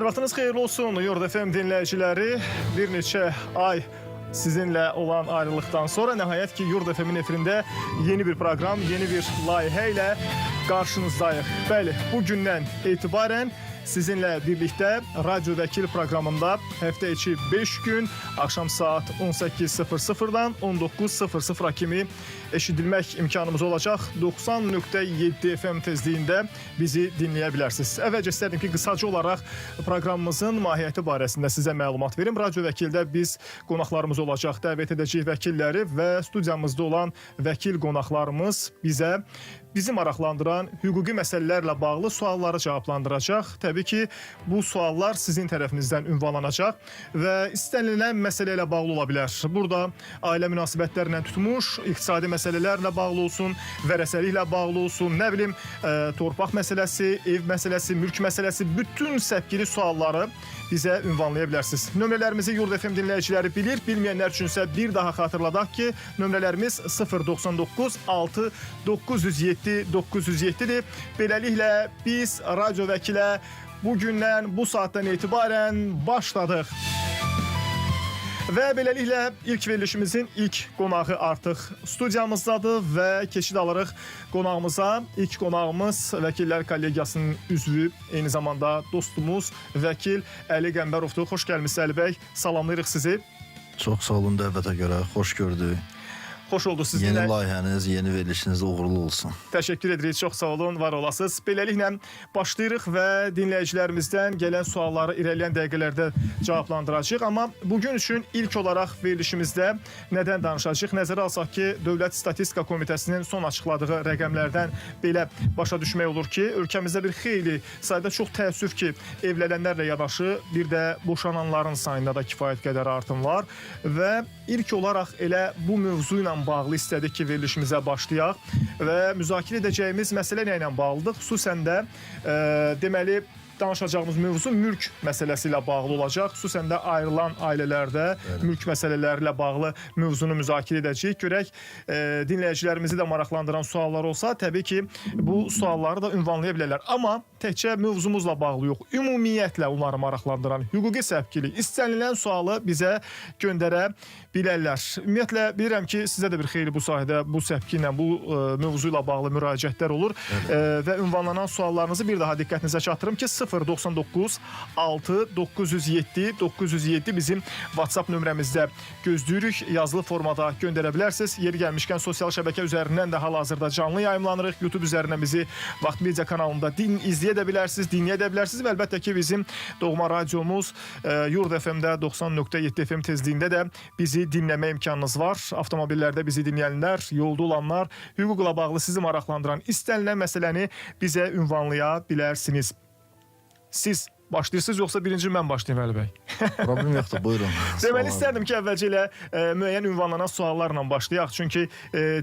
Hər vaxtınız xeyirli olsun Yurd FM dinləyiciləri. Bir neçə ay sizinlə olan ayrılıqdan sonra nəhayət ki Yurd FM-in efirində yeni bir proqram, yeni bir layihə ilə qarşınızdayıq. Bəli, bu gündən etibarən sizinlə birlikdə Radyo Vəkil proqramında həftə içi 5 gün axşam saat 18:00-dan 19:00-a kimi eşidilmək imkanımız olacaq. 90.7 FM tezliyində bizi dinləyə bilərsiniz. Əvvəlcə istərdim ki, qısaca olaraq proqramımızın mahiyyəti barəsində sizə məlumat verim. Radyo Vəkildə biz qonaqlarımız olacaq, dəvət edəcəyik vəkilləri və studiyamızda olan vəkil qonaqlarımız bizə bizi maraqlandıran hüquqi məsələlərlə bağlı sualları cavablandıracaq. Təbii ki, bu suallar sizin tərəfinizdən ünvanlanacaq və istənilən məsələ ilə bağlı ola bilər. Burada ailə münasibətlərlə tutmuş, iqtisadi məsələlərlə bağlı olsun, vərəsəliklə bağlı olsun, nə bilim, torpaq məsələsi, ev məsələsi, mülk məsələsi, bütün səpkili sualları bizə ünvanlaya bilərsiniz. Nömrələrimizi Yurd FM dinləyiciləri bilir, bilməyənlər üçünsə bir daha xatırladaq ki, nömrələrimiz 099 6 907 907-dir. Beləliklə biz Radyo Vəkilə bu gündən, bu saatdan etibarən başladıq. Və beləliklə ilk verilişimizin ilk qonağı artıq studiyamızdadır və keçid alırıq qonağımıza. İlk qonağımız Vəkillər Kollegiyasının üzvü, eyni zamanda dostumuz vəkil Əli Qəmbərovdur. Xoş gəlmisiniz Əli bəy. Salamlayırıq sizi. Çox sağ olun dəvətə görə. Xoş gördük. Xoş olduq sizinlə. Yeni layihəniz, yeni verilişiniz uğurlu olsun. Təşəkkür edirik. Çox sağ olun, var olasınız. Beləliklə başlayırıq və dinləyicilərimizdən gələn sualları irəliləyən dəqiqələrdə cavablandıracağıq. Amma bugün üçün ilk olaraq verilişimizdə nədən danışacağıq? Nəzərə alsaq ki, Dövlət Statistika Komitəsinin son açıqladığı rəqəmlərdən belə başa düşmək olur ki, ölkəmizdə bir xeyli sayda, çox təəssüf ki, evlənənlərlə yanaşı bir də boşananların sayında da kifayət qədər artım var və ilk olaraq elə bu mövzu ilə bağlı istədik ki, verilişimizə başlayaq və müzakirə edəcəyimiz məsələ nə ilə bağlıdır? Xüsusən də deməli danışacağımız mövzu mülk məsələsi ilə bağlı olacaq. Xüsusən də ayrılan ailələrdə mülk məsələləri ilə bağlı mövzunu müzakirə edəcəyik. Görək dinləyicilərimizi də maraqlandıran suallar olsa, təbii ki, bu sualları da ünvanlaya bilərlər. Amma təkcə mövzumuzla bağlı yox, ümumiyyətlə onları maraqlandıran hüquqi səpkili istənilən sualı bizə göndərə bilərlər. Ümumiyyətlə bilirəm ki, sizə də bir xeyli bu sahədə bu səpki ilə, bu mövzu ilə bağlı müraciətlər olur və ünvanlanan suallarınızı bir daha diqqətinizə çatdırım ki, 099 6 907 907 bizim WhatsApp nömrəmizdə gözləyirik. Yazılı formada göndərə bilərsiniz. Yeri gəlmişkən sosial şəbəkə üzərindən də hal-hazırda canlı yayımlanırıq. YouTube üzərindən bizi Vaxt Media kanalında izləyə də bilərsiniz, dinləyə də bilərsiniz və əlbəttə ki, bizim doğma radiomuz Yurd FM-də 90.7 FM tezliyində də bizi dinləmə imkanınız var. Avtomobillərdə bizi dinləyənlər, yolda olanlar, hüquqla bağlı sizi maraqlandıran istənilən məsələni bizə ünvanlaya bilərsiniz. Siz başlayırsınız yoxsa birinci mən başlayım Əli bəy? Problem yoxdur, buyurun. Deməli istərdim ki, əvvəlcə elə müəyyən ünvanlanan suallarla başlayaq. Çünki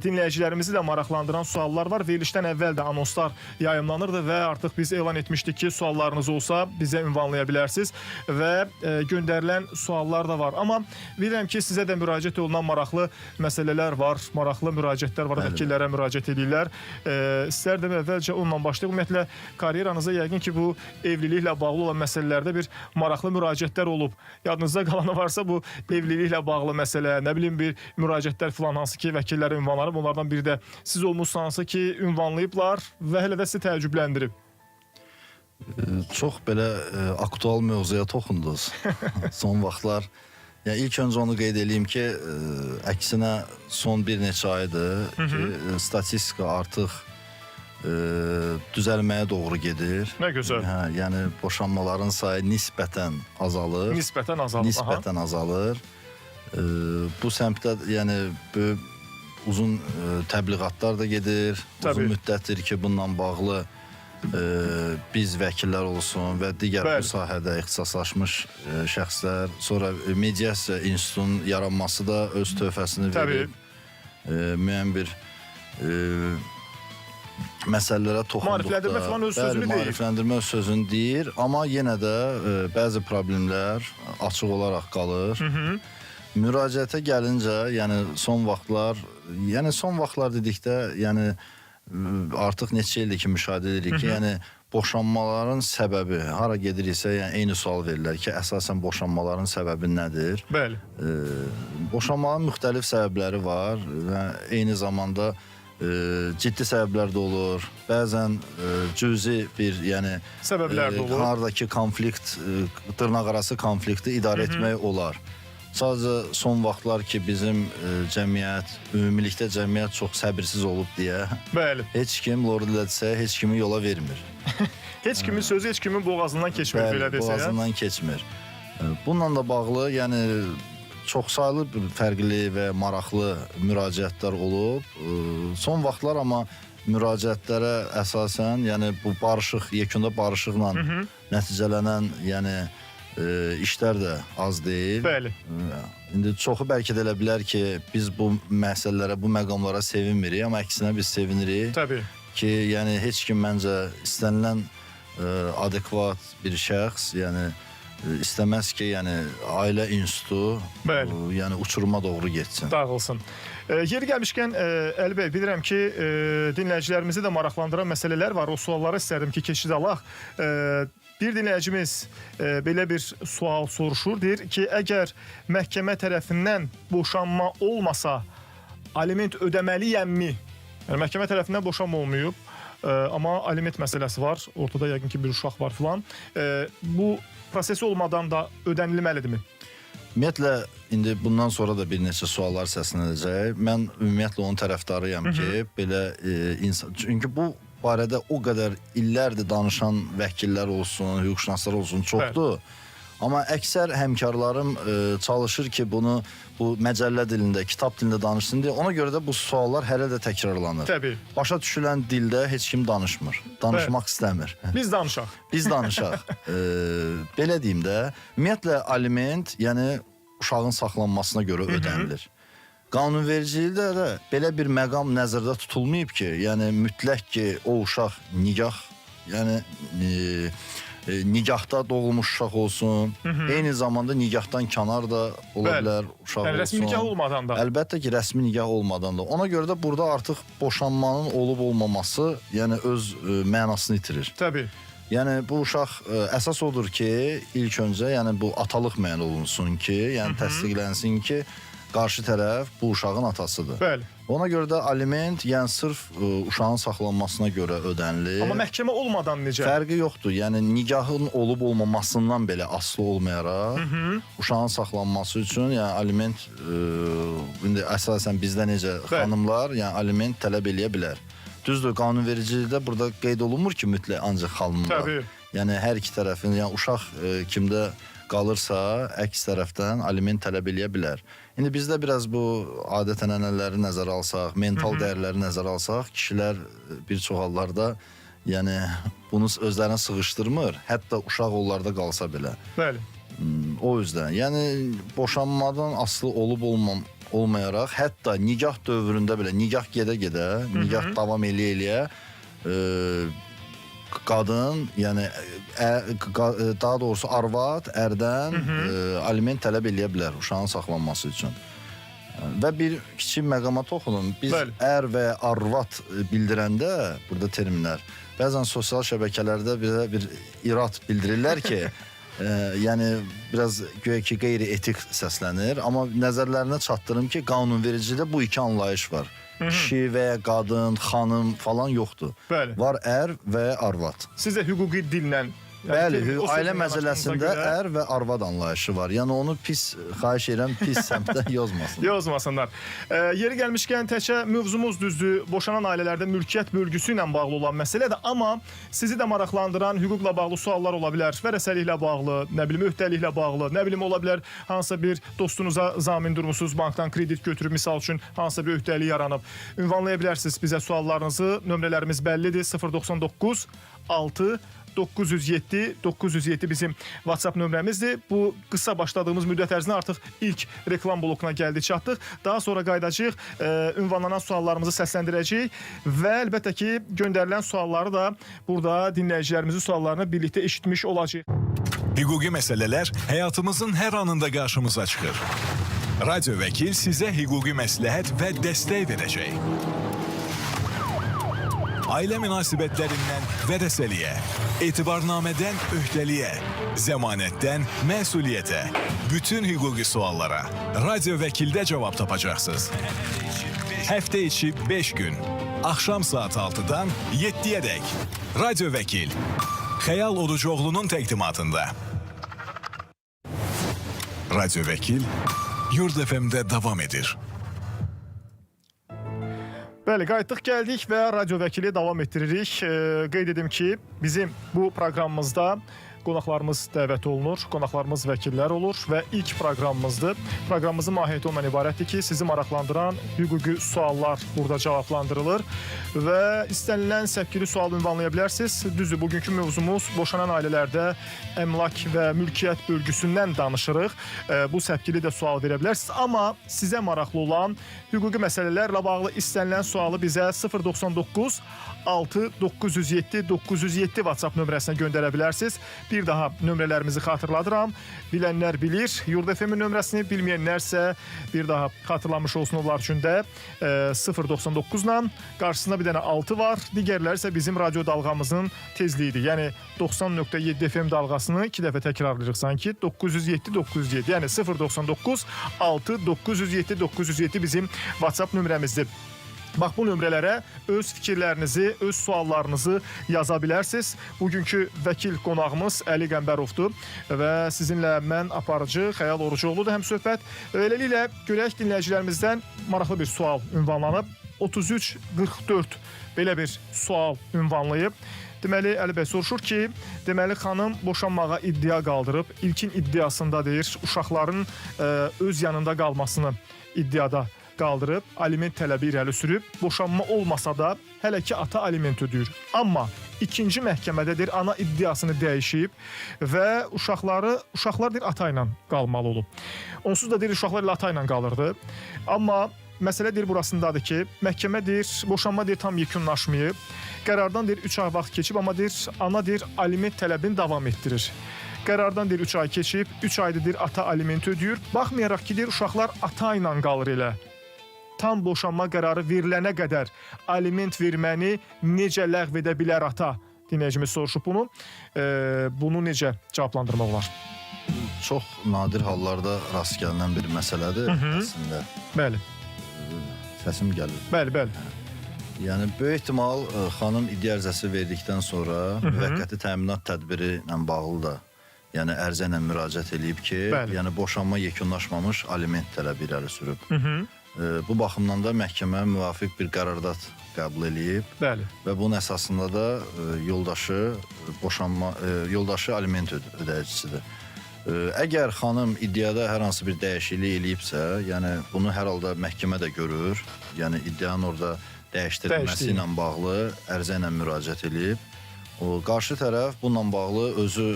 dinləyicilərimizi də maraqlandıran suallar var. Verilişdən əvvəl də anonslar yayımlanırdı və artıq biz elan etmişdik ki, suallarınız olsa bizə ünvanlaya bilərsiniz və göndərilən suallar da var. Amma bilirəm ki, sizə də müraciət olunan maraqlı məsələlər var, maraqlı müraciətlər var, vəkillərə müraciət edirlər. İstərdim əvvəlcə onunla başlayaq. Ümumiyyətlə karyeranıza yəqin ki, bu evliliklə bağlı olan məsələlərdə bir maraqlı müraciətlər olub. Yadınızda qalanı varsa bu evliliklə bağlı məsələ, nə bilim bir müraciətlər filan hansı ki, vəkillərə ünvanlanıb, onlardan biri də siz olmusunuz hansı ki, ünvanlayıblar və hələ də sizi təəccübləndirib. Çox belə aktual mövzuya toxundunuz. Son vaxtlar. Yəni ilk öncə onu qeyd eləyim ki, əksinə son bir neçə aydır ki, statistika artıq düzəlməyə doğru gedir. Nə gözəl. Hə, yəni boşanmaların sayı nisbətən azalır. Nisbətən azalır. Nisbətən azalır. Bu səmtdə yəni böyük uzun təbliğatlar da gedir. Təbii. Uzun müddətdir ki, bununla bağlı biz vəkillər olsun və digər Bəli. bu sahədə ixtisaslaşmış şəxslər, sonra mediasiya institutunun yaranması da öz töhfəsini Təbii. verib. Müəyyən bir məsələlərə toxunduqda, Maarifləndirmə falan öz bəli, sözünü deyir. Maarifləndirmə öz sözünü deyir, amma yenə də bəzi problemlər açıq olaraq qalır. Müraciətə gəlincə, yəni son vaxtlar, yəni son vaxtlar dedikdə, yəni artıq neçə ildir ki müşahidə edirik ki, yəni Boşanmaların səbəbi hara gediriksə, yəni eyni sual verirlər ki, əsasən boşanmaların səbəbi nədir? Bəli. Boşanmanın müxtəlif səbəbləri var və eyni zamanda ciddi səbəblər də olur. Bəzən cüzi bir, yəni Səbəblər də olur. Hardakı konflikt, dırnaqarası konflikti idarə etmək olar. Sadəcə son vaxtlar ki, bizim cəmiyyət, ümumilikdə cəmiyyət çox səbirsiz olub deyə Bəli. heç kim lordilədirsə, heç kimi yola vermir. Heç kimin sözü heç kimin boğazından keçmir, Bəli, belə desək. boğazından keçmir. Bununla da bağlı, yəni çoxsaylı bir fərqli və maraqlı müraciətlər olub. Son vaxtlar amma müraciətlərə əsasən, yəni bu barışıq, yekunda barışıqla nəticələnən, yəni işlər də az deyil. Bəli. İndi çoxu bəlkə də elə bilər ki, biz bu məsələlərə, bu məqamlara sevinmirik, amma əksinə biz sevinirik Təbii. ki, yəni heç kim məncə istənilən adekvat bir şəxs, yəni istəməz ki, yəni ailə institutu Bəli. Yəni uçuruma doğru getsin. Dağılsın. Yeri gəlmişkən Əli bəy, bilirəm ki, dinləyicilərimizi də maraqlandıran məsələlər var. O sualları istərdim ki, keçid alaq. Bir dinləyicimiz belə bir sual soruşur, deyir ki, əgər məhkəmə tərəfindən boşanma olmasa, aliment ödəməliyəmmi? Yəni məhkəmə tərəfindən boşanma olmayıb, amma aliment məsələsi var. Ortada yəqin ki, bir uşaq var filan. Bu proses olmadan da ödənilməlidirmi? Ümumiyyətlə indi bundan sonra da bir neçə suallar səslənəcək. Mən ümumiyyətlə onun tərəfdarıyam ki, belə insan, çünki bu barədə o qədər illərdir danışan vəkillər olsun, hüquqşünaslar olsun çoxdur. Bəli. Amma əksər həmkarlarım çalışır ki, bunu bu məcəllə dilində, kitab dilində danışsın deyə. Ona görə də bu suallar hələ də təkrarlanır. Təbii. Başa düşülən dildə heç kim danışmır. Danışmaq istəmir. Biz danışaq. Biz danışaq. Belə deyim də, ümumiyyətlə aliment, yəni uşağın saxlanmasına görə ödənilir. Qanunvericilikdə də belə bir məqam nəzərdə tutulmayıb ki, yəni mütləq ki, o uşaq nigah, yəni nigahda doğulmuş uşaq olsun, eyni zamanda nigahdan kənar da ola Bəli. bilər uşaq Yəni olsun. rəsmi nikah olmadan da. Əlbəttə ki, rəsmi nikah olmadan da. Ona görə də burada artıq boşanmanın olub olmaması, yəni öz mənasını itirir. Təbii. Yəni bu uşaq əsas odur ki, ilk öncə yəni bu atalıq müəyyən olunsun ki, yəni təsdiqlənsin ki, qarşı tərəf bu uşağın atasıdır. Bəli. Ona görə də aliment, yəni sırf uşağın saxlanmasına görə ödənilir. Amma məhkəmə olmadan necə? Fərqi yoxdur. Yəni nikahın olub olmamasından belə asılı olmayaraq uşağın saxlanması üçün, yəni aliment indi əsasən bizdə necə xanımlar, yəni aliment tələb eləyə bilər. Düzdür, qanunvericilikdə burada qeyd olunmur ki, mütləq ancaq xanımlar. Təbii. Yəni hər iki tərəfin, yəni uşaq kimdə qalırsa, əks tərəfdən aliment tələb eləyə bilər. İndi bizdə biraz bu adət-ənənələri nəzərə alsaq, mental dəyərləri nəzərə alsaq, kişilər bir çox hallarda yəni bunu özlərinə sığışdırmır, hətta uşaq onlarda qalsa belə. Bəli. O yüzden, yəni boşanmadan asılı olub olmayaraq, hətta nigah dövründə belə, nigah gedə-gedə, nigah davam eləyə-eləyə qadın, yəni daha doğrusu arvad ərdən aliment tələb eləyə bilər uşağın saxlanması üçün. Və bir kiçik məqama toxunum. Biz Bəli. ər və arvad bildirəndə burada terminlər, bəzən sosial şəbəkələrdə bizə bir irad bildirirlər ki, yəni biraz güya ki qeyri-etik səslənir, amma nəzərlərinə çatdırım ki, qanunvericilikdə bu iki anlayış var. Kişi və ya qadın, xanım falan yoxdur. Bəli. Var ər və arvad. Siz də hüquqi dillə, yəni Bəli, o ailə sözlə məcəlləsində yanaşdığınıza görə ər və arvad anlayışı var. Yəni onu pis, xahiş edirəm, pis səmtdə yozmasın. Yozmasınlar. Yeri gəlmişkən təkcə mövzumuz düzdür, boşanan ailələrdə mülkiyyət bölgüsü ilə bağlı olan məsələdir, amma sizi də maraqlandıran hüquqla bağlı suallar ola bilər, vərəsəliklə bağlı, nə bilim öhdəliklə bağlı, nə bilim ola bilər hansısa bir dostunuza zamin durmusunuz, bankdan kredit götürüb misal üçün hansısa bir öhdəlik yaranıb. Ünvanlaya bilərsiniz bizə suallarınızı. Nömrələrimiz bəllidir. 099 6 907 907 bizim WhatsApp nömrəmizdir. Bu qısa başladığımız müddət ərzində artıq ilk reklam blokuna gəldik, çatdıq. Daha sonra qayıdacağıq, ünvanlanan suallarımızı səsləndirəcəyik və əlbəttə ki, göndərilən sualları da burada dinləyicilərimizin suallarını birlikdə eşitmiş olacağıq. Hüquqi məsələlər həyatımızın hər anında qarşımıza çıxır. Radyo Vəkil sizə hüquqi məsləhət və dəstək verəcək. Ailə münasibətlerinden vərəsəliyə, etibarnamədən öhdəliyə, zəmanətdən məsuliyyətə, bütün hüquqi suallara Radyo Vəkildə cavab tapacaqsınız. Həftə içi 5 gün, axşam saat 6-dan 7-yədək. Radyo Vəkil, Xəyal Orucoğlu'nun təqdimatında. Radyo Vəkil, Yurd FM-də davam edir. Bəli, qayıtdıq, gəldik və radio vəkili davam etdiririk. Qeyd edim ki, bizim bu proqramımızda qonaqlarımız dəvət olunur, qonaqlarımız vəkillər olur və ilk proqramımızdır. Proqramımızın mahiyyəti ondan ibarətdir ki, sizi maraqlandıran hüquqi suallar burada cavablandırılır və istənilən səpkili sual ünvanlaya bilərsiniz. Düzdür, bugünkü mövzumuz boşanan ailələrdə əmlak və mülkiyyət bölgüsündən danışırıq. Bu səpkili də sual verə bilərsiniz, amma sizə maraqlı olan hüquqi məsələlərlə bağlı istənilən sualı bizə 099 6 907 907 WhatsApp nömrəsinə göndərə bilərsiniz. Bir daha nömrələrimizi xatırladıram. Bilənlər bilir Yurd FM-in nömrəsini, bilməyənlərsə bir daha xatırlamış olsun onlar üçün də 099 ilə qarşısında bir dənə 6 var. Digərləri isə bizim radio dalğamızın tezliyidir. Yəni 90.7 FM dalğasını iki dəfə təkrarlayırıq sanki. 907 907, yəni 099 6 907 907 bizim WhatsApp nömrəmizdir. Bax bu nömrələrə öz fikirlərinizi, öz suallarınızı yaza bilərsiniz. Bugünkü vəkil qonağımız Əli Qəmbərovdur və sizinlə mən aparıcı Xəyal Orucoğlu da həmsöhbət. Beləliklə görək dinləyicilərimizdən maraqlı bir sual ünvanlanıb. 3344 belə bir sual ünvanlayıb. Deməli, Əli bəy soruşur ki, deməli xanım boşanmağa iddia qaldırıb. İlkin iddiasında deyir, uşaqların öz yanında qalmasını iddiada qaldırıb, aliment tələbi irəli sürüb, boşanma olmasa da hələ ki ata aliment ödəyir. Amma ikinci məhkəmədə deyir, ana iddiasını dəyişib və uşaqlar deyir, ata ilə qalmalı olub. Onsuz da deyir, uşaqlar elə ata ilə qalırdı. Amma məsələ deyir burasındadır ki, məhkəmə deyir, boşanma deyir tam yekunlaşmayıb. Qərardan deyir 3 ay vaxt keçib, amma deyir, ana deyir aliment tələbini davam etdirir. Qərardan deyir 3 ay keçib, 3 ayda deyir ata aliment ödəyir. Baxmayaraq ki, deyir uşaqlar ata ilə qalır elə. Tam boşanma qərarı verilənə qədər aliment verməni necə ləğv edə bilər ata? Dinləyicimiz soruşub bunu. Bunu necə cavablandırmaq olar? Çox nadir hallarda rast gəlinən bir məsələdir əslində. Bəli. Səsim gəlir. Bəli, bəli. Yəni böyük ehtimal xanım iddia ərizəsi verdikdən sonra müvəqqəti təminat tədbiri ilə bağlı da, yəni ərizə ilə müraciət eləyib ki, Bəli. yəni boşanma yekunlaşmamış aliment tələbi irəli sürüb. Bu baxımdan da məhkəmə müvafiq bir qərardat qəbul eləyib. Bəli. Və bunun əsasında da yoldaşı boşanma yoldaşı aliment ödəyicisidir. Əgər xanım iddiada hər hansı bir dəyişiklik eləyibsə, yəni bunu hər halda məhkəmə də görür. Yəni iddianın orada dəyişdirilməsi ilə bağlı ərizə ilə müraciət eləyib. O qarşı tərəf bununla bağlı özü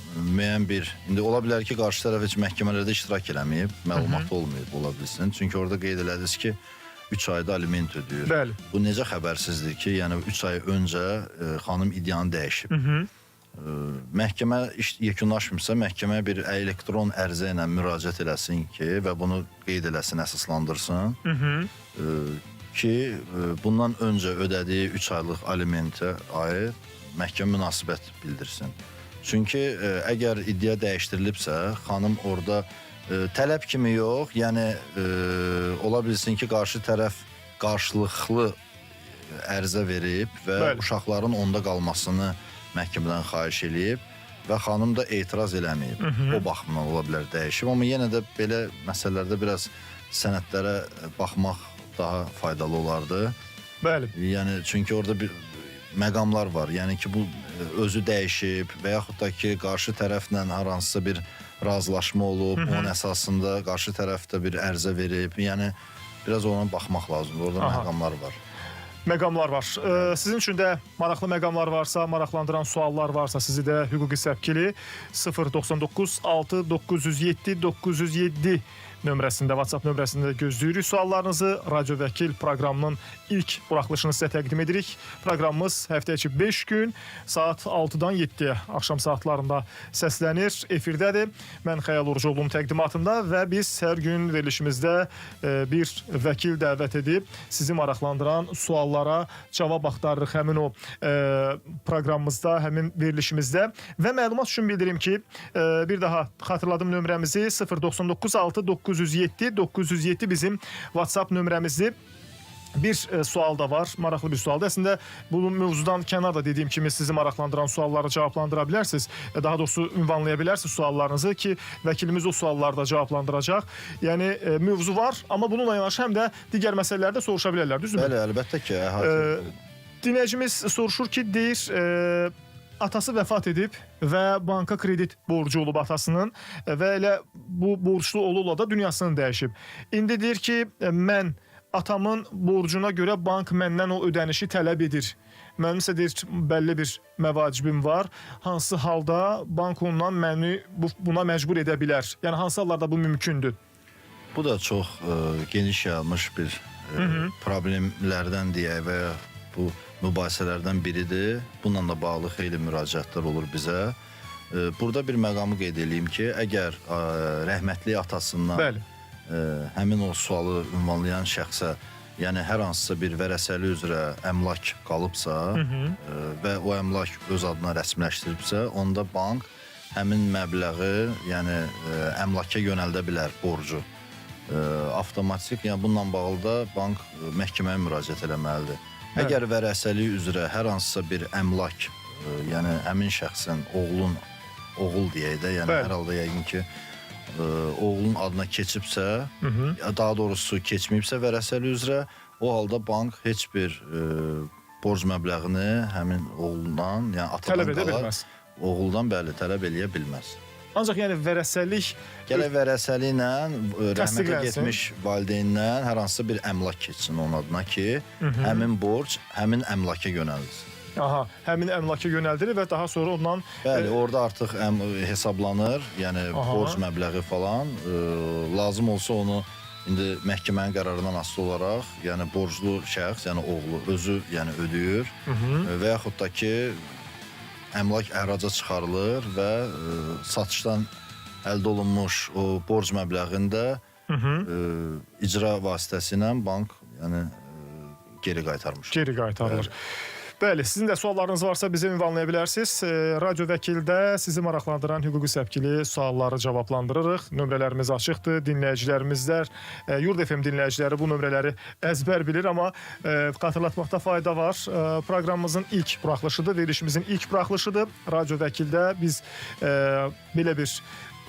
müəyyən bir, indi ola bilər ki, qarşı tərəf heç məhkəmələrdə iştirak eləməyib, məlumatı olmayıb ola bilsin. Çünki orada qeyd elədiniz ki, 3 ayda aliment ödəyir. Bəli. Bu necə xəbərsizdir ki, yəni 3 ay öncə xanım iddianı dəyişib. Məhkəmə iş yekunlaşmırsa, məhkəmə bir elektron ərizə ilə müraciət eləsin ki, və bunu qeyd eləsin, əsaslandırsın. Ki bundan öncə ödədiyi 3 aylıq alimentə aid məhkəmə münasibət bildirsin. Çünki əgər iddia dəyişdirilibsə, xanım orada tələb kimi yox, yəni ola bilsin ki, qarşı tərəf qarşılıqlı ərizə verib və Bəli. uşaqların onda qalmasını məhkəmədən xahiş eləyib və xanım da etiraz eləməyib. O baxımdan ola bilər dəyişib, amma yenə də belə məsələlərdə biraz sənədlərə baxmaq daha faydalı olardı. Bəli. Yəni çünki orada bir məqamlar var. Yəni ki, bu özü dəyişib və yaxud da ki, qarşı tərəflə hər hansısa bir razılaşma olub, onun əsasında qarşı tərəf də bir ərizə verib. Yəni biraz ona baxmaq lazımdır. Orada məqamlar var. Məqamlar var. Sizin üçün də maraqlı məqamlar varsa, maraqlandıran suallar varsa, sizi də hüquqi səpkili 099 6 907 907 nömrəsində, WhatsApp nömrəsində gözləyirik suallarınızı. Radio Vəkil proqramının ilk buraxılışını sizə təqdim edirik. Proqramımız həftə içi 5 gün saat 6-dan 7-yə axşam saatlarında səslənir, efirdədir. Mən Xəyal Orucoğlu'nun təqdimatında və biz hər gün verilişimizdə bir vəkil dəvət edib sizi maraqlandıran suallar suallara cavab axtarırıq həmin o proqramımızda, həmin verilişimizdə. Və məlumat üçün bildirim ki, bir daha xatırladım nömrəmizi 099 6 907 907 bizim WhatsApp nömrəmizdir. Bir sual da var, maraqlı bir sualdır. Əslində bu mövzudan kənar da dediyim kimi sizi maraqlandıran sualları cavablandıra bilərsiniz. Daha doğrusu ünvanlaya bilərsiniz suallarınızı ki, vəkilimiz o sualları da cavablandıracaq. Yəni mövzu var, amma bununla yanaşı həm də digər məsələləri də soruşa bilərlər, düzdürmü? Bəli, əlbəttə ki, əhatə. Dinləyicimiz soruşur ki, deyir, atası vəfat edib və banka kredit borcu olub atasının və elə bu borclu ola da dünyasını dəyişib. İndi deyir ki, mən atamın borcuna görə bank məndən o ödənişi tələb edir. Mənim isə deyir bəlli bir məvacibim var. Hansı halda bank ondan məni buna məcbur edə bilər? Yəni hansı hallarda bu mümkündür? Bu da çox geniş yayılmış bir problemlərdən deyək və ya bu mübahisələrdən biridir. Bununla da bağlı xeyli müraciətlər olur bizə. Burada bir məqamı qeyd eləyim ki, əgər rəhmətli atasından Bəli. Həmin o sualı ünvanlayan şəxsə, yəni hər hansısa bir vərəsəlik üzrə əmlak qalıbsa və o əmlak öz adına rəsmiləşdiribsə, onda bank həmin məbləği, yəni əmlaka yönəldə bilər borcu. Avtomatik, yəni bununla bağlı da bank məhkəməyə müraciət eləməlidir. Bəli. Əgər vərəsəlik üzrə hər hansısa bir əmlak, yəni həmin şəxsin oğlun, oğul deyək də, yəni Bəli. hər halda yəqin ki, oğlun adına keçibsə, daha doğrusu keçməyibsə vərəsəlik üzrə, o halda bank heç bir borc məbləğini həmin oğlundan, yəni atadan Tələb edə qalan bilməz. Oğuldan bəli, tələb eləyə bilməz. Ancaq yəni vərəsəlik Gərək vərəsəliklə rəhmətə Təsdiqlənsin. getmiş valideyndən hər hansısa bir əmlak keçsin onun adına ki, həmin borc həmin əmlaka yönəldilsin. Aha, həmin əmlaka yönəldilir və daha sonra ondan Bəli, orada artıq hesablanır, yəni borc məbləği falan. Lazım olsa onu indi məhkəmənin qərarından asılı olaraq, yəni borclu şəxs, yəni oğlu özü, yəni ödəyir və yaxud da ki, əmlak əraca çıxarılır və satışdan əldə olunmuş o borc məbləğini də icra vasitəsilə bank, yəni geri qaytarmış. Geri qaytarılır. Bəli, sizin də suallarınız varsa bizə ünvanlaya bilərsiniz. Radio Vəkildə sizi maraqlandıran hüquqi səpkili sualları cavablandırırıq. Nömrələrimiz açıqdır. Dinləyicilərimizlər, Yurd FM dinləyiciləri bu nömrələri əzbər bilir, amma xatırlatmaqda fayda var. Proqramımızın ilk buraxılışıdır, verilişimizin ilk buraxılışıdır. Radio Vəkildə biz belə bir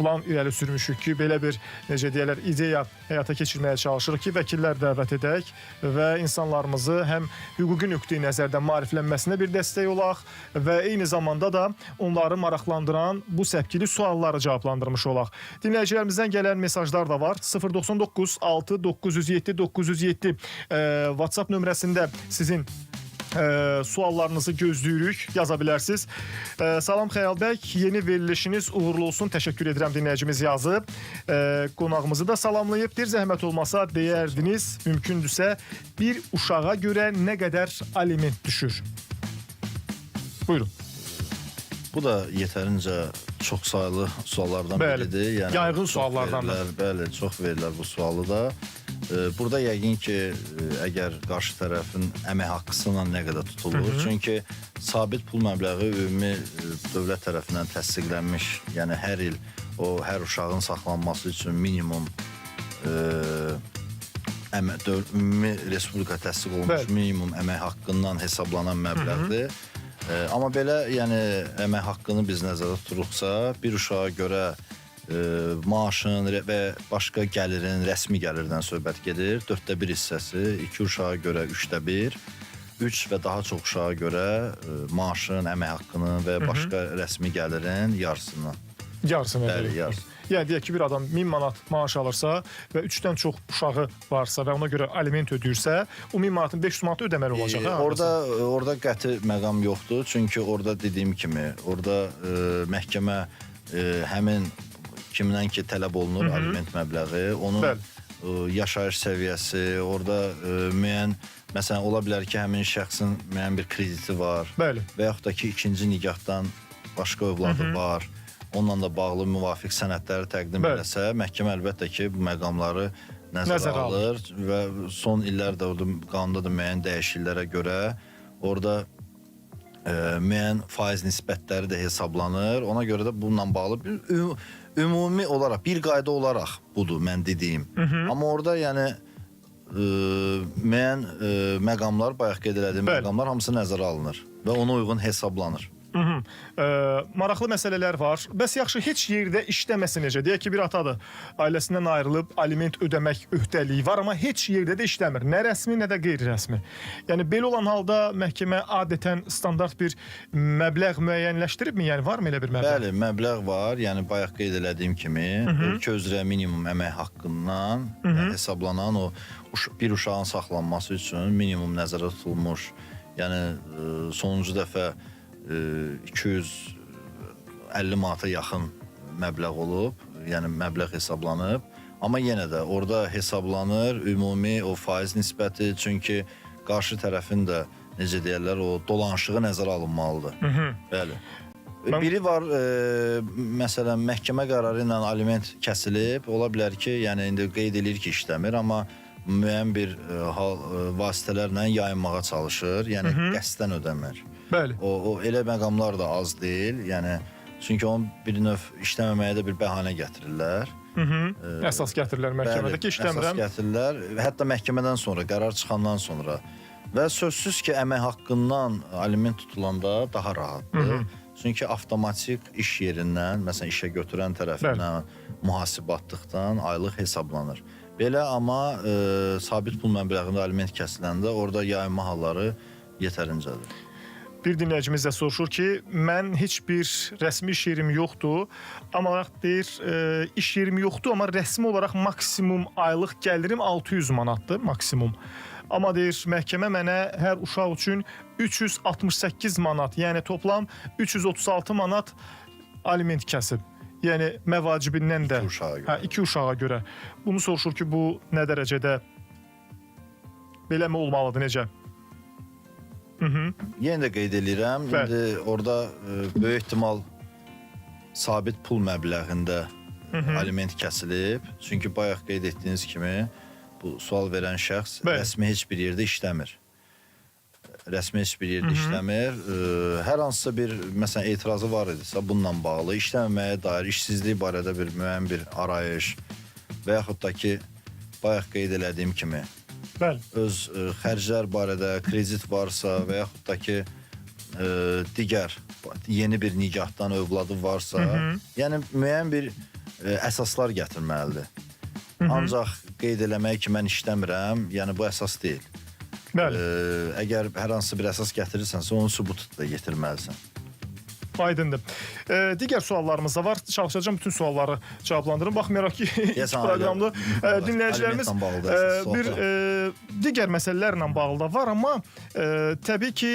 plan irəli sürmüşük ki, belə bir, necə deyərlər, ideya həyata keçirməyə çalışırıq ki, vəkillər dəvət edək və insanlarımızı həm hüquqi nöqteyi nəzərdən maariflənməsinə bir dəstək olaq və eyni zamanda da onları maraqlandıran bu səpkili sualları cavablandırmış olaq. Dinləyicilərimizdən gələn mesajlar da var. 099 6 907 907 WhatsApp nömrəsində sizin suallarınızı gözləyirik, yaza bilərsiniz. Salam Xəyal bəy, yeni verilişiniz uğurlu olsun. Təşəkkür edirəm, dinləyicimiz yazıb. Qonağımızı da salamlayıb. Bir zəhmət olmasa deyərdiniz, mümkündürsə bir uşağa görə nə qədər aliment düşür? Buyurun. Bu da yetərincə çox saylı suallardan Bəli, biridir. Yəni yayğın çox suallardandır. verirlər, bəli, çox verirlər bu sualı da. Burada yəqin ki, əgər qarşı tərəfin əmək haqqısıyla nə qədər tutulur. Çünki sabit pul məbləği ümumi dövlət tərəfindən təsdiqlənmiş, yəni hər il o hər uşağın saxlanması üçün minimum ümumi respublika təsdiq olunmuş minimum əmək haqqından hesablanan məbləğdir. Amma belə, yəni əmək haqqını biz nəzərdə tuturuqsa, bir uşağa görə maaşın və başqa gəlirin, rəsmi gəlirdən söhbət gedir. 1/4 hissəsi, 2 uşağa görə 1/3, 3 və daha çox uşağa görə maaşın, əmək haqqının və başqa rəsmi gəlirin yarısından. Yarısını Bəli, ödəyir. yarısı. Yəni deyək ki, bir adam 1000 manat maaş alırsa və 3-dən çox uşağı varsa və ona görə aliment ödəyirsə, o 1000 manatın 500 manatı ödəməli olacaq. Hə, Orada qəti məqam yoxdur. Çünki orada dediyim kimi, orada məhkəmə həmin kimdən ki tələb olunur aliment məbləği, onun yaşayış səviyyəsi, orada müəyyən, məsələn, ola bilər ki, həmin şəxsin müəyyən bir krediti var. Və yaxud da ki, ikinci nikahdan başqa övladı var. Onunla da bağlı müvafiq sənədləri təqdim eləsə, məhkəmə əlbəttə ki, bu məqamları nəzərə alır və son illərdə orada qanunda da müəyyən dəyişikliklərə görə orada müəyyən faiz nisbətləri də hesablanır. Ona görə də bununla bağlı bir ümumi olaraq bir qayda olaraq budur mən dediyim. Amma orada yəni müəyyən məqamlar, bayaq qeyd elədiyim məqamlar hamısı nəzərə alınır və ona uyğun hesablanır. Maraqlı məsələlər var. Bəs yaxşı, heç yerdə işləməsə necə? Deyək ki, bir atadır, ailəsindən ayrılıb aliment ödəmək öhdəliyi var, amma heç yerdə də işləmir. Nə rəsmi, nə də qeyri-rəsmi. Yəni belə olan halda məhkəmə adətən standart bir məbləğ müəyyənləşdiribmi? Yəni varmı elə bir məbləğ? Bəli, məbləğ var. Yəni bayaq qeyd elədiyim kimi, ölkə üzrə minimum əmək haqqından yəni, hesablanan o bir uşağın saxlanması üçün minimum nəzərdə tutulmuş. Yəni sonuncu dəfə 250 manata yaxın məbləğ olub, yəni məbləğ hesablanıb. Amma yenə də orada hesablanır ümumi o faiz nisbəti, çünki qarşı tərəfin də necə deyirlər, o dolanışığı nəzərə alınmalıdır. Bəli. Biri var, məsələn, məhkəmə qərarı ilə aliment kəsilib, ola bilər ki, yəni indi qeyd eləyir ki, işləmir, amma müəyyən bir hal vasitələrlə yayınmağa çalışır, yəni qəsdən ödəmir. Bəli. O elə məqamlar da az deyil, yəni çünki onun bir növ işləməməyə də bir bəhanə gətirirlər. Əsas gətirirlər məhkəmədə ki, işləmirəm. Əsas gətirirlər. Hətta məhkəmədən sonra, qərar çıxandan sonra və sözsüz ki, əmək haqqından aliment tutulanda daha rahatdır. Çünki avtomatik iş yerindən, məsələn, işə götürən tərəfindən mühasibə atdıqdan aylıq hesablanır. Belə amma sabit pul məbləğində aliment kəsiləndə orada yayınma halları yetərincədir. Bir dinləyicimiz də soruşur ki, mən heç bir rəsmi iş yerim yoxdur, amma deyir, iş yerim yoxdur, amma rəsmi olaraq maksimum aylıq gəlirim 600 manatdır, maksimum. Amma deyir, məhkəmə mənə hər uşaq üçün 368 manat, yəni toplam 336 manat aliment kəsib. Yəni məvacibindən də. İki uşağa görə. Hə, iki uşağa görə. Bunu soruşur ki, bu nə dərəcədə beləmi olmalıdır, necə? Yenə də qeyd eləyirəm, Bəli. indi orada böyük ehtimal sabit pul məbləğində aliment kəsilib. Çünki bayaq qeyd etdiyiniz kimi bu sual verən şəxs Bəli. rəsmi heç bir yerdə işləmir. Rəsmi heç bir yerdə işləmir. Hər hansısa bir məsələn etirazı var idisə bununla bağlı işləməməyə dair işsizlik barədə bir müəyyən bir arayış və yaxud da ki bayaq qeyd elədiyim kimi Bəli. öz xərclər barədə kredit varsa və yaxud da ki digər yeni bir nigahdan övladı varsa, yəni müəyyən bir əsaslar gətirməlidir. Ancaq qeyd eləmək ki, mən işləmirəm, yəni bu əsas deyil. Bəli. Əgər hər hansı bir əsas gətirirsənsə, onun sübutunu da yetirməlisən. Aydındır. Digər suallarımız da var. Çalışacağım bütün sualları cavablandırım. Baxmayaraq ki, ilk proqramda dinləyicilərimiz bir digər məsələlərlə bağlı da var, amma təbii ki,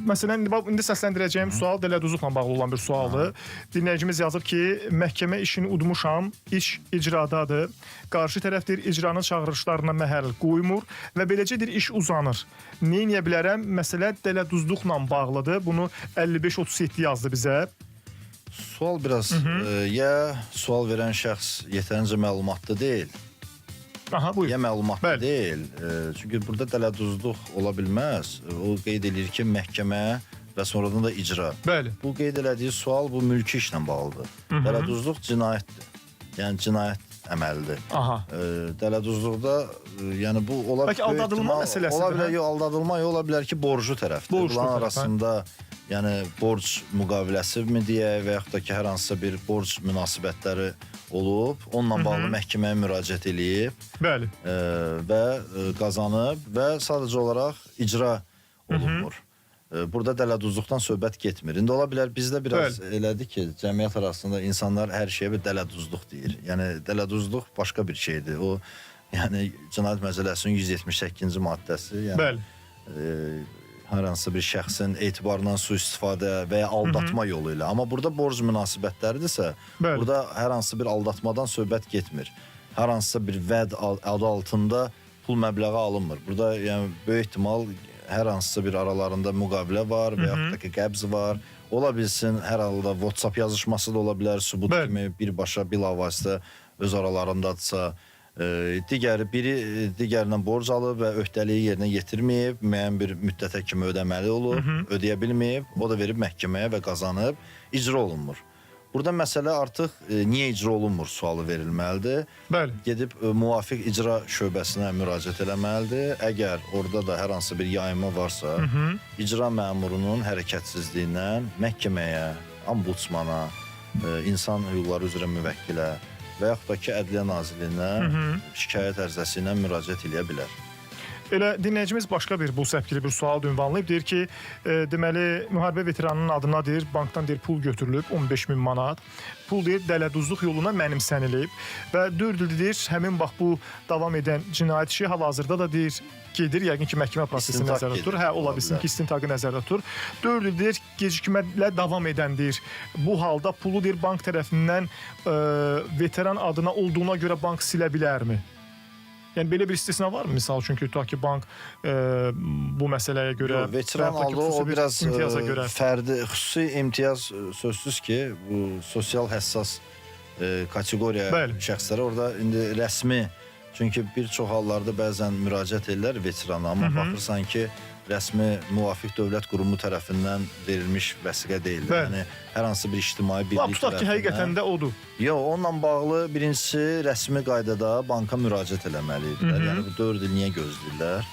məsələn, indi səsləndirəcəyim sual dələduzluqla bağlı olan bir sualdır. Dinləyicimiz yazır ki, məhkəmə işini udmuşam, iş icradadır. Qarşı tərəf deyir, icranın çağırışlarına məhəl qoymur və beləcə deyir, iş uzanır. Nə edə bilərəm? Məsələ dələduzluqla bağlıdır. Bunu 5537 yazdı bizə. Sual biraz ya sual verən şəxs yetərincə məlumatlı deyil, Aha, buyur. ya məlumatlı Bəli. deyil. Çünki burada dələduzluq ola bilməz. O qeyd eləyir ki, məhkəmə və sonradan da icra. Bəli. Bu qeyd elədiyi sual bu mülki işlə bağlıdır. Dələduzluq cinayətdir. Yəni cinayət əməlidir. Aha. Dələduzluqda yəni bu ola Bəlkə aldatılma məsələsidir, Ola bilər, hə? yox, aldatılma yox, ola bilər ki, borclu tərəfdir. Borclu Bunların tərəf, hə? arasında yəni borc müqaviləsi mi deyək və yaxud da ki, hər hansısa bir borc münasibətləri olub, onunla bağlı məhkəməyə müraciət eləyib Bəli. Və qazanıb və sadəcə olaraq icra olunmur. Burada dələduzluqdan söhbət getmir. İndi ola bilər bizdə biraz elədir ki, cəmiyyət arasında insanlar hər şeyə bir dələduzluq deyir. Yəni dələduzluq başqa bir şeydir. O yəni Cinayət Məcəlləsinin 178-ci maddəsi, yəni Bəli. Hər hansısa bir şəxsin etibarından sui-istifadə və ya aldatma yolu ilə. Amma burada borc münasibətləridirsə, Bəli. burada hər hansı bir aldatmadan söhbət getmir. Hər hansısa bir vəd adı altında pul məbləği alınmır. Burada yəni böyük ehtimal hər hansısa bir aralarında müqavilə var və yaxud da ki, qəbz var. Ola bilsin hər halda WhatsApp yazışması da ola bilər, sübut Bəli. kimi birbaşa bilavasitə öz aralarındadırsa, Digəri biri digərindən borc alıb və öhdəliyi yerinə yetirməyib, müəyyən bir müddətə kimi ödəməli olub, ödəyə bilməyib, o da verib məhkəməyə və qazanıb, icra olunmur. Burada məsələ artıq niyə icra olunmur sualı verilməlidir. Bəli. Gedib müvafiq icra şöbəsinə müraciət eləməlidir. Əgər orada da hər hansı bir yayınma varsa, icra məmurunun hərəkətsizliyindən məhkəməyə, ombudsmana, insan hüquqları üzrə müvəkkilə və yaxud da ki, Ədliyyə Nazirliyinə şikayət ərizəsi ilə müraciət eləyə bilər. Elə dinləyicimiz başqa bir bu səpkili bir sual da ünvanlayıb. Deyir ki, deməli müharibə veteranının adına deyir, bankdan deyir pul götürülüb 15 min manat. Pul deyir dələduzluq yoluna mənimsənilib və 4 ildir deyir, həmin bax bu davam edən cinayət işi hal-hazırda da deyir gedir, yəqin ki məhkəmə prosesini İstintaq nəzərdə tutur. gedir, Hə, ola ola bilsin bilər. ki, istintaqı nəzərdə tutur. 4 il deyir gecikməklə davam edən deyir. Bu halda pulu deyir bank tərəfindən veteran adına olduğuna görə bank silə bilərmi? Yəni belə bir istisna varmı misal üçün ki, tutaq ki bank bu məsələyə görə Yox, veteran və yaxud da ki, aldı, xüsusi o bir biraz imtiyaza görə. fərdi, xüsusi imtiyaz sözsüz ki, bu sosial həssas kateqoriya Bəli. şəxslərə orada indi rəsmi, çünki bir çox hallarda bəzən müraciət edirlər veterana, amma baxırsan ki, rəsmi müvafiq dövlət qurumu tərəfindən verilmiş vəsiqə deyil. Bəli. Yəni hər hansı bir ictimai birlik Lap tutaq ki, həqiqətən də odur. Yox, onunla bağlı birincisi rəsmi qaydada banka müraciət eləməli idilər. Yəni bu 4 il niyə gözləyirlər?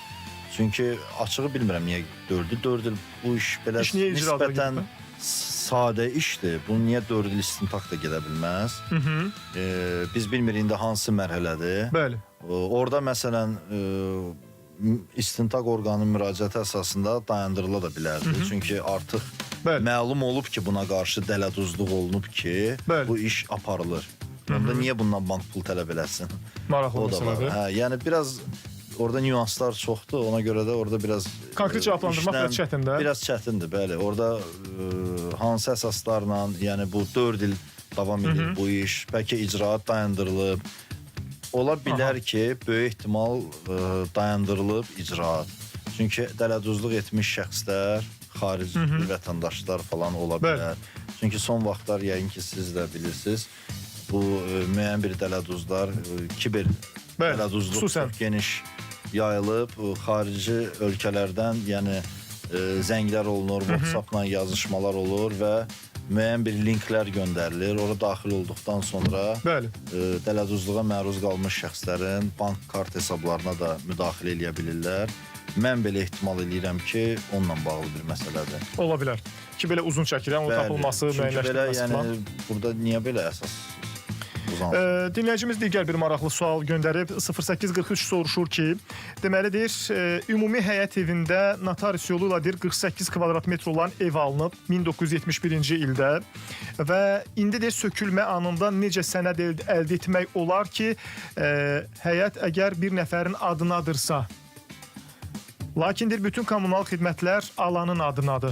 Çünki açığı bilmirəm niyə 4 il. 4 il bu iş belə İş niyə icrada nisbətən gedib? sadə işdir. Bu niyə 4 il istintaq da gedə bilməz? Biz bilmirik indi hansı mərhələdir. Bəli. Orada məsələn istintaq orqanının müraciəti əsasında dayandırıla da bilərdi. Çünki artıq Bəli. məlum olub ki, buna qarşı dələduzluq olunub ki, Bəli. bu iş aparılır. Onda niyə bundan bank pul tələb eləsin? Maraqlı O da var. məsələdir. Hə, yəni biraz orada nüanslar çoxdur. Ona görə də orada biraz Konkret cavablandırmaq işlə biraz çətindir. Biraz çətindir, bəli. Orada hansı əsaslarla, yəni bu 4 il davam edir bu iş, bəlkə icraat dayandırılıb. Ola bilər ki, böyük ehtimal dayandırılıb icraat. Çünki dələduzluq etmiş şəxslər, xarici vətəndaşlar falan ola bilər. Çünki son vaxtlar yəqin ki siz də bilirsiniz, bu müəyyən bir dələduzlar, kiber Bəli, dələduzluq xüsusən. çox geniş yayılıb, xarici ölkələrdən, yəni zənglər olunur, WhatsApp-la yazışmalar olur və müəyyən bir linklər göndərilir. Ora daxil olduqdan sonra Bəli. Dələduzluğa məruz qalmış şəxslərin bank kart hesablarına da müdaxilə eləyə bilirlər. Mən belə ehtimal eləyirəm ki, onunla bağlı bir məsələdir. Ola bilər. Ki belə uzun çəkir, yəni onun Bəli, tapılması, çünki belə, müəyyənləşdirilməsi yəni falan. burada niyə belə əsas uzansın? Dinləyicimiz digər bir maraqlı sual göndərib. 0843 soruşur ki, deməli deyir, ümumi həyət evində notarius yolu ilə deyir 48 kvadrat metr olan ev alınıb 1971-ci ildə və indi deyir sökülmə anında necə sənəd əldə etmək olar ki, həyət əgər bir nəfərin adınadırsa, lakin deyir bütün kommunal xidmətlər alanın adınadır.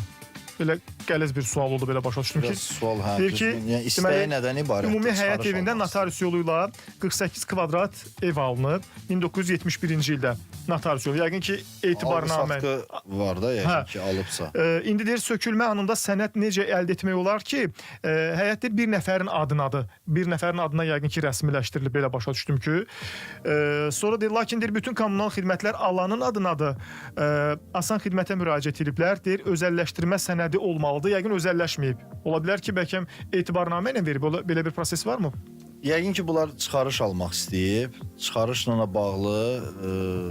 Belə qəliz bir sual oldu, belə başa düşdüm ki, Biraz sual hə, deyir ki, düzgün. Yəni istəyi deməli, nədən ibarətdir? Ümumi həyət Çıxarış evində almaq notarius yolu ilə 48 kvadrat ev alınıb 1971-ci ildə notarius yolu. Yəqin ki, etibarnamə. Alqı-satqı var da yəqin Hə. ki, alıbsa. İndi deyir sökülmə anında sənəd necə əldə etmək olar ki, həyət deyir bir nəfərin adınadır. Bir nəfərin adına yəqin ki rəsmiləşdirilib, belə başa düşdüm ki. Sonra deyir lakin deyir bütün kommunal xidmətlər alanın adınadır. Asan xidmətə müraciət ediblər. Deyir özəlləşdirmə sənədi olmalıdır. Yəqin özəlləşməyib. Ola bilər ki, bəlkə etibarnamə ilə verib. Belə bir proses varmı? Yəqin ki, bunlar çıxarış almaq istəyib. Çıxarışla bağlı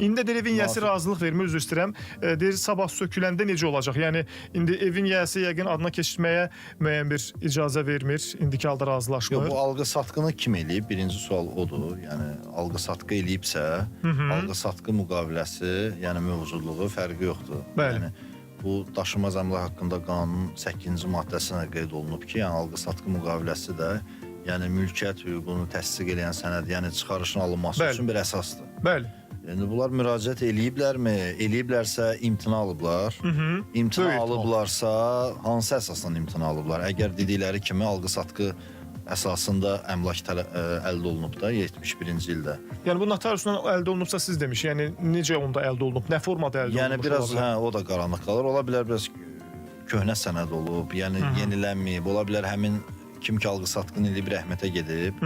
İndi deyir evin yiyəsi razılıq vermir, üzr istəyirəm. Deyir sabah söküləndə necə olacaq? Yəni indi evin yiyəsi yəqin adına keçirməyə müəyyən bir icazə vermir. İndiki halda razılaşmır. Yox, bu alqı-satqını kim eləyib? Birinci sual odur. Yəni alqı-satqı eləyibsə, alqı-satqı müqaviləsi, yəni mövcudluğu fərqi yoxdur. Bəli. Yəni bu daşınmaz əmlak haqqında qanunun 8-ci maddəsinə qeyd olunub ki, yəni alqı-satqı müqaviləsi də, yəni mülkiyyət hüququnu təsdiq edən sənəd, yəni çıxarışın alınması Bəli. üçün bir əsasdır. Bəli. Yəni bunlar müraciət eləyiblərmi? Eləyiblərsə imtina alıblar. İmtina Böyük ehtimal. alıblarsa hansı əsasdan imtina alıblar? Əgər dedikləri kimi alqı-satqı əsasında əmlak əldə olunub da 71-ci ildə. Yəni bu notariusla əldə olunubsa siz demiş, yəni necə onda əldə olunub, nə formada əldə Yəni olunmuş biraz ola bilər? hə o da qaranlıq qalır. Ola bilər biraz köhnə sənəd olub, yəni yenilənməyib. Ola bilər həmin kim ki alqı-satqını eləyib rəhmətə gedib.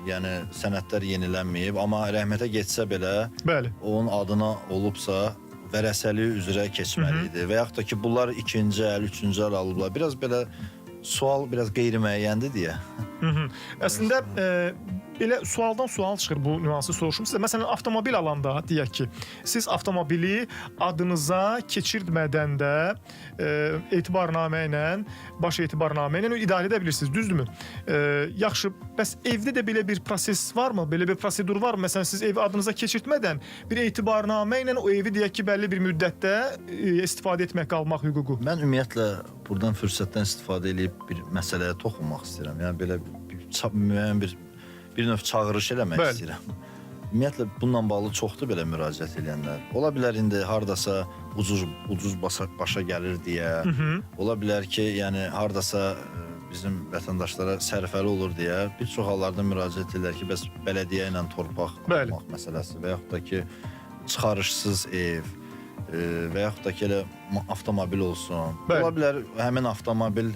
Yəni sənədlər yenilənməyib, amma rəhmətə getsə belə, Bəli. onun adına olubsa vərəsəliyi üzrə keçməli idi. Və yaxud da ki, bunlar ikinci əl, üçüncü əl alıblar. Biraz belə sual biraz qeyri-müəyyəndir deyə. Əslində belə sualdan sual çıxır bu nüansı soruşum sizə. Məsələn, avtomobil alanda deyək ki, siz avtomobili adınıza keçirtmədən də etibarnamə ilə, baş etibarnamə ilə idarə edə bilirsiniz, düzdürmü? Yaxşı, bəs evdə də belə bir proses varmı? Belə bir prosedur varmı? Məsələn, siz evi adınıza keçirtmədən bir etibarnamə ilə o evi deyək ki, bəlli bir müddətdə istifadə etmək, qalmaq hüququ. Mən ümumiyyətlə buradan fürsətdən istifadə eləyib bir məsələyə toxunmaq istəyirəm. Yəni belə müəyyən bir növ çağırış eləmək istəyirəm. Ümumiyyətlə bununla bağlı çoxdur belə müraciət edənlər. Ola bilər indi hardasa ucuz başa gəlir deyə. Ola bilər ki, yəni hardasa bizim vətəndaşlara sərfəli olur deyə bir çox hallarda müraciət edirlər ki, bəs bələdiyyə ilə torpaq almaq məsələsi və yaxud da ki, çıxarışsız ev və yaxud da ki, elə avtomobil olsun. Bəli. Ola bilər həmin avtomobil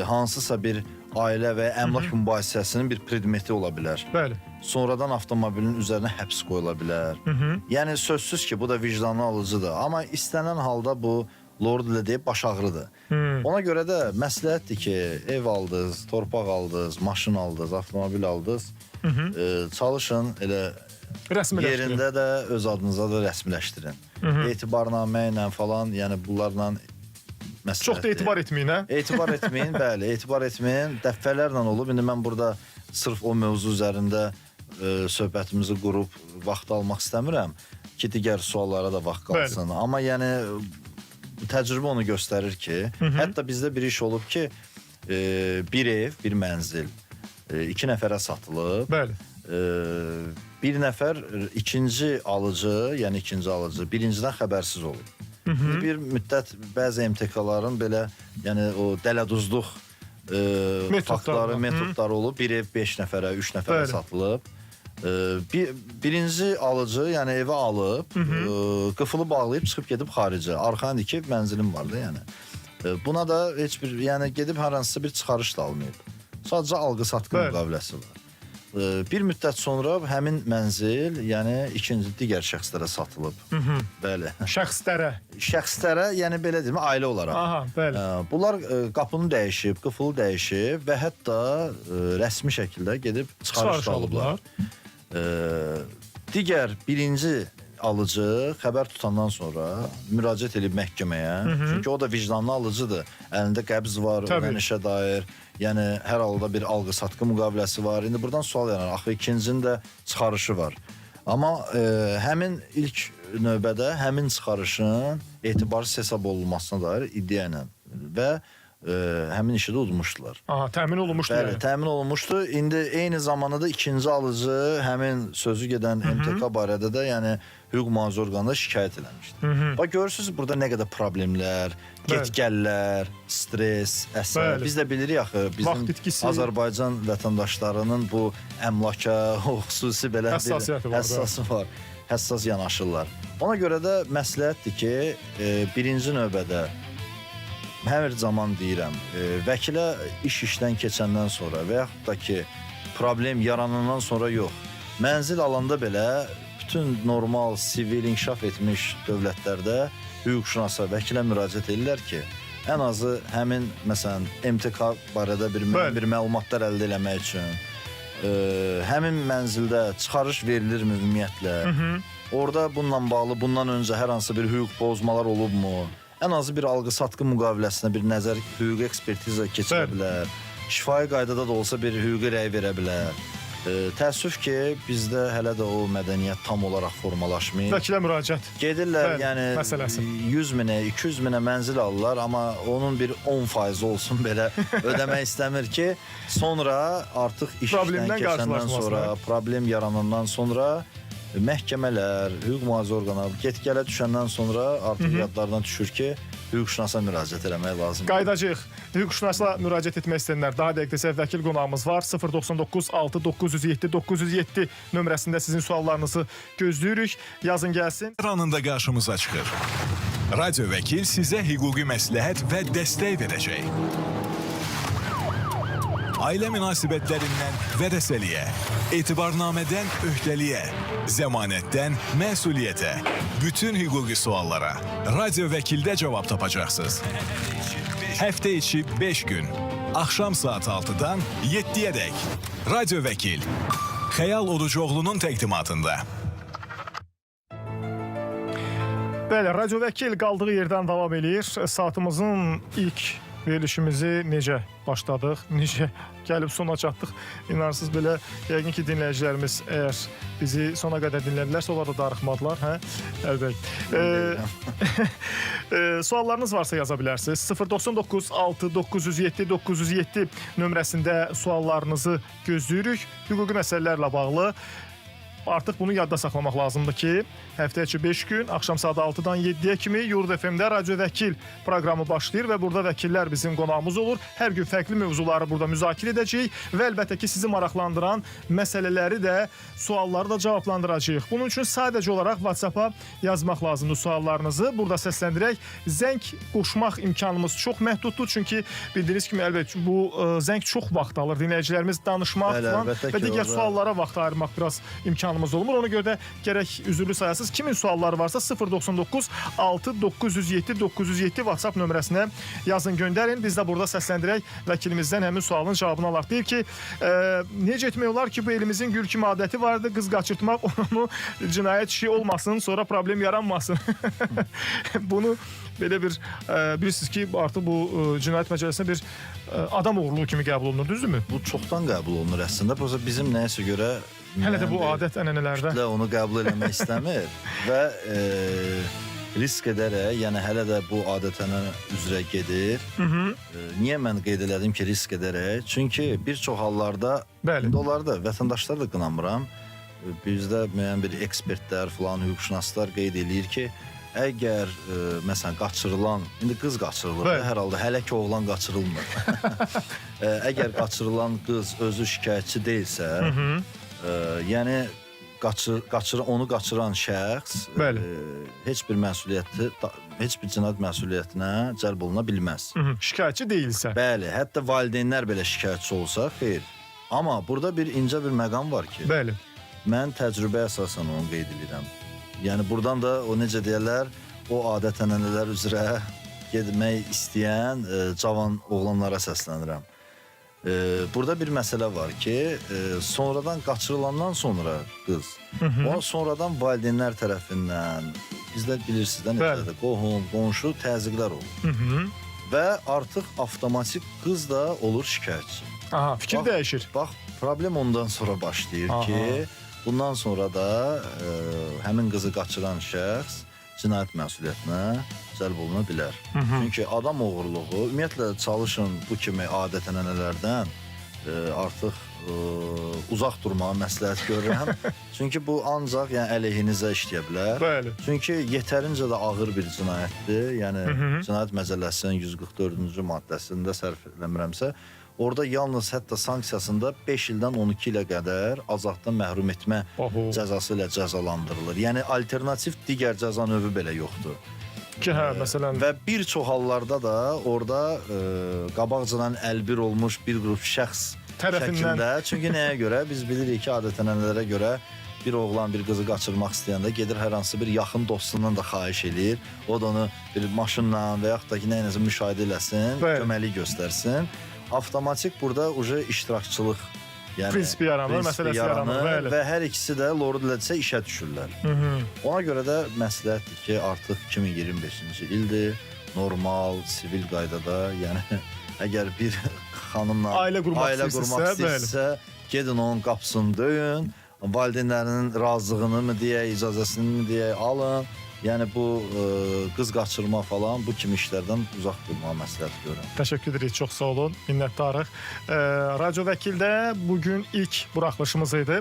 hansısa bir ailə və ya əmlak mübahisəsinin bir predmeti ola bilər. Bəli. Sonradan avtomobilin üzərinə həbs qoyula bilər. Yəni sözsüz ki, bu da vicdanlı alıcıdır. Amma istənilən halda bu lord ilə deyib baş ağrıdır. Ona görə də məsləhətdir ki, ev aldınız, torpaq aldınız, maşın aldınız, avtomobil aldınız. Çalışın elə Rəsmiləşdirin. yerində də öz adınıza da rəsmiləşdirin. Etibarnamə ilə falan, yəni bunlarla məsləhətdir. Çox da etibar etməyin, hə? Etibar etməyin, bəli, etibar etməyin. Dəfələrlə olub. İndi mən burada sırf o mövzu üzərində söhbətimizi qurub vaxt almaq istəmirəm ki, digər suallara da vaxt qalsın. Bəli. Amma yəni təcrübə onu göstərir ki, hətta bizdə bir iş olub ki, bir ev, bir mənzil iki nəfərə satılıb. Bəli. Bir nəfər ikinci alıcı, yəni ikinci alıcı birincidən xəbərsiz olub. Bir müddət bəzi MTK-ların belə, yəni o dələduzluq faktları, metodları olub. Bir ev 5 nəfərə, 3 nəfərə satılıb. Birinci alıcı, yəni evi alıb, qıfılı bağlayıb çıxıb gedib xaricə. Arxayındır ki, mənzilim vardı, yəni. Buna da heç bir, yəni gedib hər hansısa bir çıxarış da almayıb. Sadəcə alqı-satqı müqaviləsi var. Bir müddət sonra həmin mənzil, yəni ikinci digər şəxslərə satılıb. Bəli. Şəxslərə. Şəxslərə, yəni belə deyim, ailə olaraq. Aha, bəli. Bunlar qapını dəyişib, qıfılı dəyişib və hətta rəsmi şəkildə gedib çıxarış alıblar. Digər birinci alıcı xəbər tutandan sonra müraciət edib məhkəməyə. Çünki o da vicdanlı alıcıdır. Əlində qəbz var, ödənişə dair. Yəni hər halda bir alqı-satqı müqaviləsi var. İndi buradan sual yaranır. Axı ikincinin də çıxarışı var. Amma həmin ilk növbədə həmin çıxarışın etibarsız hesab olunmasına dair iddia ilə və həmin işi də udmuşdular. Aha, təmin olunmuşdu. Bəli, yəni. təmin olunmuşdu. İndi eyni zamanda da ikinci alıcı həmin sözü gedən MTK barədə də, yəni hüquq mühafizə orqanında şikayət eləmişdi. Bax görürsüz burada nə qədər problemlər, get-gəllər, stres, əsəb. Biz də bilirik axı bizim Azərbaycan vətəndaşlarının bu əmlaka o xüsusi belə bir həssası var. Həssas yanaşırlar. Ona görə də məsləhətdir ki, birinci növbədə hər zaman deyirəm, vəkilə iş işdən keçəndən sonra və yaxud da ki, problem yaranandan sonra yox, mənzil alanda belə bütün normal, sivil, inkişaf etmiş dövlətlərdə hüquqşünasa, vəkilə müraciət edirlər ki, ən azı həmin, məsələn, MTK barədə bir məlumatlar əldə eləmək üçün, həmin mənzildə çıxarış verilirmi ümumiyyətlə, orada bununla bağlı, bundan öncə hər hansı bir hüquq pozmalar olubmu, ən azı bir alqı-satqı müqaviləsinə bir nəzər, hüquqi ekspertiza keçirə bilər. Şifahi qaydada da olsa bir hüquqi rəy verə bilər. Təəssüf ki, bizdə hələ də o mədəniyyət tam olaraq formalaşmayıb. Vəkilə müraciət. Gedirlər, yəni 100 minə, 200 minə mənzil alırlar, amma onun bir 10% olsun belə ödəmək istəmir ki, sonra artıq iş işdən keçəndən sonra, problem yaranandan sonra məhkəmələr, hüquq mühafizə orqanları get-gələ düşəndən sonra artıq yadlardan düşür ki, hüquqşünasa müraciət eləmək lazımdır. Qayıdacağıq. Hüquqşünasa müraciət etmək istəyənlər, daha dəqiq desək vəkil qonağımız var. 099 6 907 907 nömrəsində sizin suallarınızı gözləyirik. Yazın gəlsin. Hər anında qarşımıza çıxır. Radyo Vəkil sizə hüquqi məsləhət və dəstək verəcək. Ailə münasibətlərindən vərəsəliyə, etibarnamədən öhdəliyə, zəmanətdən məsuliyyətə, bütün hüquqi suallara Radyo Vəkildə cavab tapacaqsınız. Həftə içi 5 gün, axşam saat 6-dan 7-yədək. Radyo Vəkil, Xəyal Orucoğlu'nun təqdimatında. Bəli, Radio Vəkil qaldığı yerdən davam eləyir. Saatımızın ilk verilişimizi necə başladıq, necə gəlib sona çatdıq. İnanırsınız belə, yəqin ki dinləyicilərimiz əgər bizi sona qədər dinlədilərsə, onlar da darıxmadılar, hə? Əlbəttə. Suallarınız varsa yaza bilərsiniz. 099 6 907 907 nömrəsində suallarınızı gözləyirik. Hüquqi məsələlərlə bağlı. Artıq bunu yadda saxlamaq lazımdır ki, həftə içi 5 gün, axşam saat 6-dan 7-yə kimi Yurd FM-də Radio Vəkil proqramı başlayır və burada vəkillər bizim qonağımız olur. Hər gün fərqli mövzuları burada müzakirə edəcəyik və əlbəttə ki, sizi maraqlandıran məsələləri də, sualları da cavablandıracağıq. Bunun üçün sadəcə olaraq WhatsApp-a yazmaq lazımdır suallarınızı. Burada səsləndirək. Zəng qoşmaq imkanımız çox məhduddur, çünki bildiyiniz kimi əlbəttə bu zəng çox vaxt alır. Dinləyicilərimiz danışmaq Bəli, falan əlbəttə və ki, digər orada- suallara vaxt ayırmaq biraz imkanımız olmur. Ona görə də gərək üzrlü sayasınız. Kimin sualları varsa 099 6 907 907 WhatsApp nömrəsinə yazın, göndərin. Biz də burada səsləndirək vəkilimizdən həmin sualın cavabını alaq. Deyir ki, necə etmək olar ki, bu elimizin gül kimi adəti vardı, qız qaçırtmaq onu cinayət işi olmasın, sonra problem yaranmasın. Bunu belə bir bilirsiniz ki, artıq bu cinayət məcəlləsində bir adam oğurluğu kimi qəbul olunur, düzdürmü? Bu çoxdan qəbul olunur əslində. Prosta bizim nəyəsə görə Hələ də bu müəyyən bir adət ənənələrdə. kütlə onu qəbul eləmək istəmir və risk edərək, yəni hələ də bu adət-ənənə üzrə gedir. Niyə mən qeyd elədim ki, risk edərək? Çünki bir çox hallarda Bəli. indi onları da vətəndaşları da qınamıram. Bizdə müəyyən bir ekspertlər falan, hüquqşünaslar qeyd eləyir ki, əgər məsələn qaçırılan, indi qız qaçırılır, Bəli. hər halda hələ ki oğlan qaçırılmır. Əgər qaçırılan qız özü şikayətçi deyilsə, yəni onu qaçıran şəxs Bəli. heç bir məsuliyyəti, heç bir cinayət məsuliyyətinə cəlb oluna bilməz. Şikayətçi deyilsə. Bəli, hətta valideynlər belə şikayətçi olsa, xeyr. Amma burada bir incə bir məqam var ki, Bəli. mən təcrübə əsasən onu qeyd edirəm. Yəni buradan da o necə deyirlər, o adət-ənənələr üzrə getmək istəyən cavan oğlanlara səslənirəm. Burada bir məsələ var ki, sonradan qaçırılandan sonra qız, ona sonradan valideynlər tərəfindən bizdə bilirsiniz də necədir, qohum, qonşu təzyiqlər olur. Və artıq avtomatik qız da olur şikayətçi. Aha, fikir dəyişir. Bax, problem ondan sonra başlayır ki, bundan sonra da həmin qızı qaçıran şəxs cinayət məsuliyyətinə cəlb oluna bilər. Çünki adam oğurluğu, ümumiyyətlə çalışın bu kimi adət-ənənələrdən artıq uzaq durmağı məsləhət görürəm. Çünki bu ancaq yəni əleyhinizə işləyə bilər. Bəli. Çünki yetərincə də ağır bir cinayətdir. Yəni Cinayət Məcəlləsinin 144-cü maddəsində sərf eləmirəmsə, orada yalnız hətta sanksiyasında 5 ildən 12 ilə qədər azadlıqdan məhrum etmə cəzası ilə cəzalandırılır. Yəni alternativ digər cəza növü belə yoxdur. Ki, hə, məsələn, Və bir çox hallarda da orada qabaqcadan əlbir olmuş bir qrup şəxs tərəfindən. şəklində. Çünki nəyə görə? Biz bilirik ki, adət-ənənələrə görə bir oğlan bir qızı qaçırmaq istəyəndə gedir hər hansı bir yaxın dostundan da xahiş eləyir. O da onu bir maşınla və yaxud da ki, nə ilə müşahidə eləsin, köməklik göstərsin. Avtomatik burada uje iştirakçılıq, yəni prinsipi yaranır, prinsipi məsələsi yaranır, bəli. Və hər ikisi də loru dilədirsə işə düşürlər. Ona görə də məsləhətdir ki, artıq 2025-ci ildir, normal, sivil qaydada, yəni əgər bir xanımla ailə qurmaq istəyirsinizsə, gedin onun qapısını döyün, valideynlərinin razılığını mı deyək, icazəsini mi deyək, alın. Yəni bu qız qaçırma falan bu kimi işlərdən uzaq durmağı məsləhət görürəm. Təşəkkür edirik, çox sağ olun, minnətdarıq. Radio Vəkildə bugün ilk buraxılışımız idi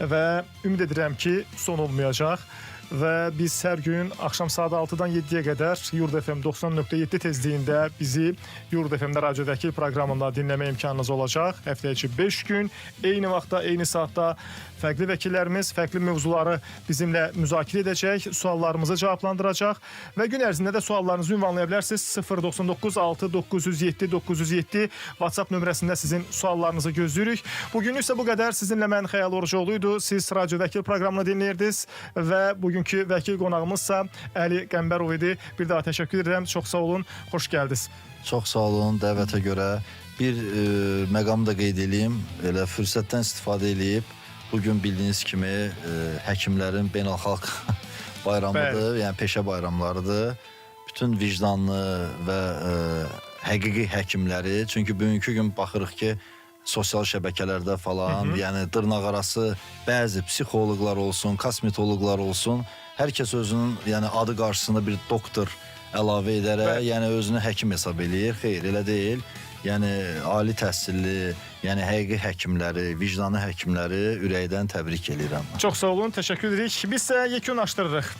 və ümid edirəm ki, son olmayacaq. Və biz hər gün axşam saat 6-dan 7-yə qədər Yurd FM 90.7 tezliyində bizi Yurd FM-də Radio Vəkil proqramında dinləmə imkanınız olacaq. Həftə içi 5 gün eyni vaxtda, eyni saatda fərqli vəkillərimiz fərqli mövzuları bizimlə müzakirə edəcək, suallarımızı cavablandıracaq və gün ərzində də suallarınızı ünvanlaya bilərsiniz. 099 6 907 907 WhatsApp nömrəsində sizin suallarınızı gözləyirik. Bugünlük isə bu qədər. Sizinlə mən Xəyal Orucoğlu idi. Siz Radio Vəkil proqramını dinləyirdiniz və bugünkü vəkil qonağımızsa Əli Qəmbərov idi. Bir daha təşəkkür edirəm. Çox sağ olun. Xoş gəldiniz. Çox sağ olun dəvətə görə. Bir məqamı da qeyd eləyim. Elə fürsətdən istifadə eləyib bu gün bildiyiniz kimi həkimlərin beynəlxalq bayramıdır, yəni peşə bayramlarıdır. Bütün vicdanlı və həqiqi həkimləri, çünki bugünkü gün baxırıq ki, sosial şəbəkələrdə falan, yəni dırnaqarası bəzi psixoloqlar olsun, kosmetoloqlar olsun, hər kəs özünün, yəni adı qarşısında bir doktor əlavə edərək, yəni özünü həkim hesab eləyir. Xeyr, elə deyil. Yəni ali təhsilli, yəni həqiqi həkimləri, vicdanlı həkimləri ürəkdən təbrik eləyirəm. Çox sağ olun. Təşəkkür edirik. Biz isə yekunlaşdırırıq.